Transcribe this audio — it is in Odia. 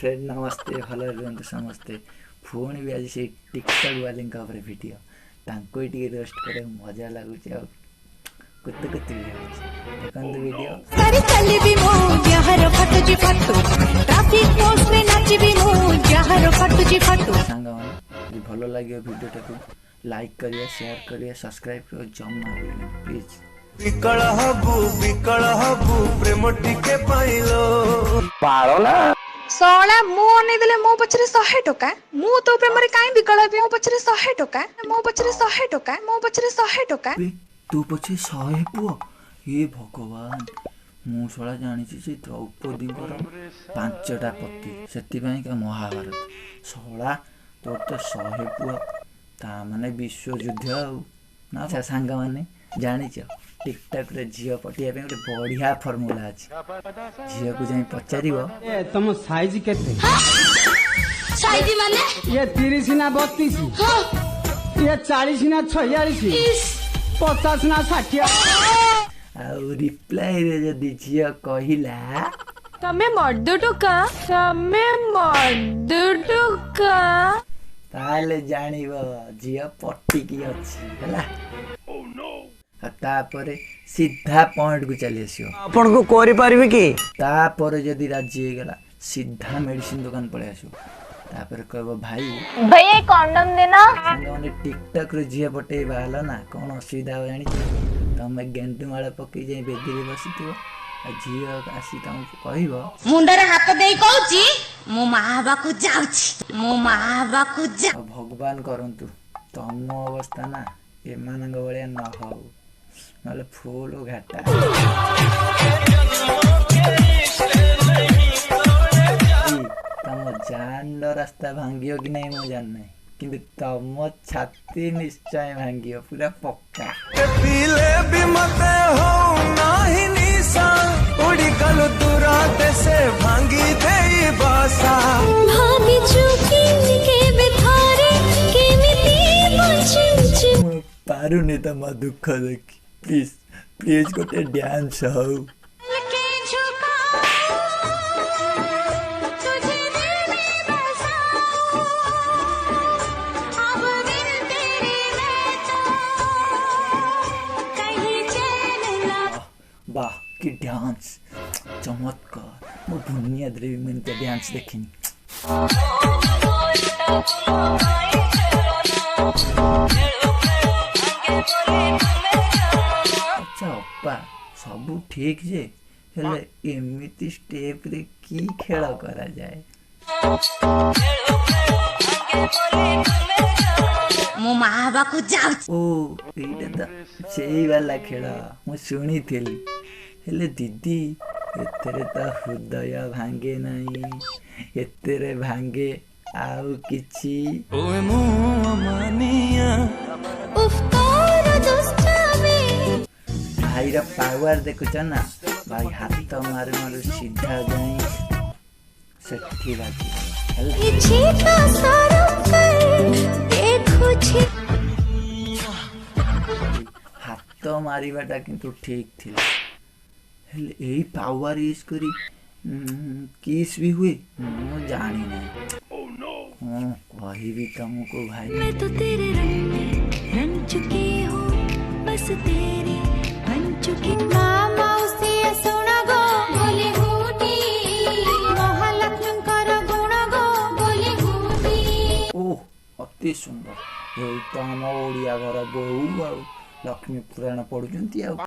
ଫ୍ରେଣ୍ଡ, ନମସ୍ତେ। ଭଲରେ ରୁହନ୍ତୁ ସମସ୍ତେ। ପୁଣି ବି ଆଜି ସେଇ ଟିକଟକ୍ ବାଲିଙ୍କ ଉପରେ ଭିଡ଼ିଓ। ତାଙ୍କୁ ବି ଟିକେ ରୋଷ୍ଟ କରିବାକୁ ମଜା ଲାଗୁଛି ଆଉ କୁତୁ କୁତୁ ବି ହେଉଛି। ଦେଖନ୍ତୁ ଭିଡ଼ିଓ। ଚାଲିବି ମୁଁ ଯାହାର ଫାଟୁଛି ଫାଟୁ, ଟ୍ରାଫିକ ପୋଷ୍ଟରେ ନାଚିବି ମୁଁ ଯାହାର ଫାଟୁଛି ଫାଟୁ। ସାଙ୍ଗମାନେ, ଯଦି ଭଲ ଲାଗିବ ଭିଡ଼ିଓଟାକୁ ଲାଇକ୍ କରିବେ, ସେୟାର କରିବେ, ସବସ୍କ୍ରାଇବ୍ କରିବେ, ଜମା ଭୁଲିବେନି ପ୍ଲିଜ୍। ବିକଳ ହବୁ, ବିକଳ ହବୁ, ପ୍ରେମ ଟିକେ ପାଇଲୋ। ଶଳା, ମୁଁ ଅନେଇଦେଲେ ମୋ ପଛରେ 100 ଟଙ୍କା। ମୁଁ ତୋ ପ୍ରେମରେ କାଇଁ ବିକଳ ହେବି? ମୋ ପଛରେ 100 ଟଙ୍କା, ମୋ ପଛରେ 100 ଟଙ୍କା, ମୋ ପଛରେ 100 ଟଙ୍କା। ବେ, ତୋ ପଛେ 100 ପୁଅ? ଏ ଭଗବାନ, ମୁଁ ଶଳା ଜାଣିଛି ସେ ଦ୍ରୌପଦୀଙ୍କର 5ଟା ପତି, ସେଥିପାଇଁକା ମହାଭାରତ। ଶଳା, ତୋର ତ 100 ପୁଅ, ତା ମାନେ ବିଶ୍ୱଯୁଦ୍ଧ ଆଉ ନା? ଆଚ୍ଛା ସାଙ୍ଗମାନେ, ଜାଣିଛ ଟିକଟକ୍ରେ ଝିଅ ପଟିବା ପାଇଁ ଗୋଟେ ବଢ଼ିଆ ଫର୍ମୁଲା ଅଛି। ଝିଅକୁ ଯାଇ ପଚାରିବ, ଏ ତମ ସାଇଜ କେତେ? ସାଇଜ ମାନେ? ଇଏ 30 ନା 32, ଇଏ 40 ନା 46, 50 ନା 60? ଆଉ ରିପ୍ଲାଇରେ ଯଦି ଝିଅ କହିଲା ତମେ ମର୍ଦ ଟୋକା, ତମେ ମର୍ଦ ଟୋକା, ତାହେଲେ ଜାଣିବ ଝିଅ ପଟିକି ଅଛି। ହେଲା, ଆଉ ତାପରେ ସିଧା ପଏଣ୍ଟକୁ ଚାଲି ଆସିବ। ଆପଣଙ୍କୁ କରିପାରିବି କି? ତାପରେ ଯଦି ରାଜି ହେଇଗଲା, ସିଧା ମେଡିସିନ ଦୋକାନ ପଳେଇ ଆସିବ। ତାପରେ କହିବ, ଭାଇ ଭैया କଣ୍ଡମ ଦେନା। ସାଙ୍ଗମାନେ, ଟିକଟକ୍ରେ ଝିଅ ପଟେଇବା ହେଲା ନା କ'ଣ ଅସୁବିଧା ହବ ଜାଣିଛ? ତମେ ଗେଣ୍ଡୁ ମାଳ ପକେଇ ଯାଇ ବେଦିରେ ବସିଥିବ ଆଉ ଝିଅ ଆସି ତମକୁ କହିବ, ମୁଣ୍ଡରେ ହାତ ଦେଇ କହୁଛି, ମୁଁ ମା ହେବାକୁ ଯାଉଛି, ମୁଁ ମା ହେବାକୁ ଯା। ଆଉ ଭଗବାନ କରନ୍ତୁ ତମ ଅବସ୍ଥା ନା ଏମାନଙ୍କ ଭଳିଆ ନ ହଉ, ନହେଲେ ଫୁଲ ଘାଟା। ତମ ଜାନର ରାସ୍ତା ଭାଙ୍ଗିବ କି ନାହିଁ ମୁଁ ଜାଣିନାହିଁ, କିନ୍ତୁ ତମ ଛାତି ନିଶ୍ଚୟ ଭାଙ୍ଗିବ ପୁରା ପକ୍କା। ପିଲେ ବି ମତେ ହଉ ନାହିଁ ନିଶା, ଉଡ଼ି ଗଲୁ ଦୂର ଦେଶେ ଭାଙ୍ଗି ଦେଇ ବସା। ଭାବିଛୁ କି କେବେ ଥରେ କେମିତି ବଞ୍ଚିଛି? ମୁଁ ପାରୁନି ତମ ଦୁଃଖ ଦେଖି। ପ୍ଲିଜ୍ ପ୍ଲିଜ୍ ଗୋଟେ ଡ୍ୟାନ୍ସ ହଉ। ବାह କି ଡ୍ୟାନ୍ସ, ଚମତ୍କାର! ମୋ ବୁନିଆଦରେ ବି ମୁଁ ଏମିତିଆ ଡ୍ୟାନ୍ସ ଦେଖିନି। ଆଚ୍ଛା ଅପା, ସବୁ ଠିକ୍ ଯେ, ହେଲେ ଏମିତି ଷ୍ଟେପରେ କି ଖେଳ କରାଯାଏ? ମୁଁ ମା ହେବାକୁ ଯାଉଛି। ଓ, ଏଇଟା ତ ସେଇ ବାଲା ଖେଳ ମୁଁ ଶୁଣିଥିଲି। ହେଲେ ଦିଦି, ଏଥିରେ ତ ହୃଦୟ ଭାଙ୍ଗେ ନାହିଁ, ଏଥିରେ ଭାଙ୍ଗେ ଆଉ କିଛି। ଓଏ ମୁଁ ମାନିଆ। ଭାଇର ପାୱାର ଦେଖୁଛ ନା? ଭାଇ ହାତ ମାରୁ ମାରୁ ସିଧା ଯାଇ ସେଠି ବାଜିବ। ହେଲା, ହାତ ମାରିବାଟା କିନ୍ତୁ ଠିକ୍ ଥିଲା, ହେଲେ ଏଇ ପାୱାର ୟୁଜ୍ କରି କିସ୍ ବି ହୁଏ, ମୁଁ ଜାଣିନାହିଁ। କ'ଣ କହିବି ତମକୁ ଭାଇ? मैं तो तेरे रंग में रंग चुकी हूँ, बस तेरी बन चुकी। ମା ମାଉସୀ ଶୁଣ ଗୋ ବୋଲେ ହୁଟି, ମହାଲକ୍ଷ୍ମୀଙ୍କର ଗୁଣ ଗୋ ବୋଲେ ହୁଟି। ଓହ, ଅତି ସୁନ୍ଦର! ଏଇ ତ ଆମ ଓଡ଼ିଆ ଘର ବୋହୂ, ଆଉ ଲକ୍ଷ୍ମୀ ପୁରାଣ ପଢୁଛନ୍ତି ଆଉ।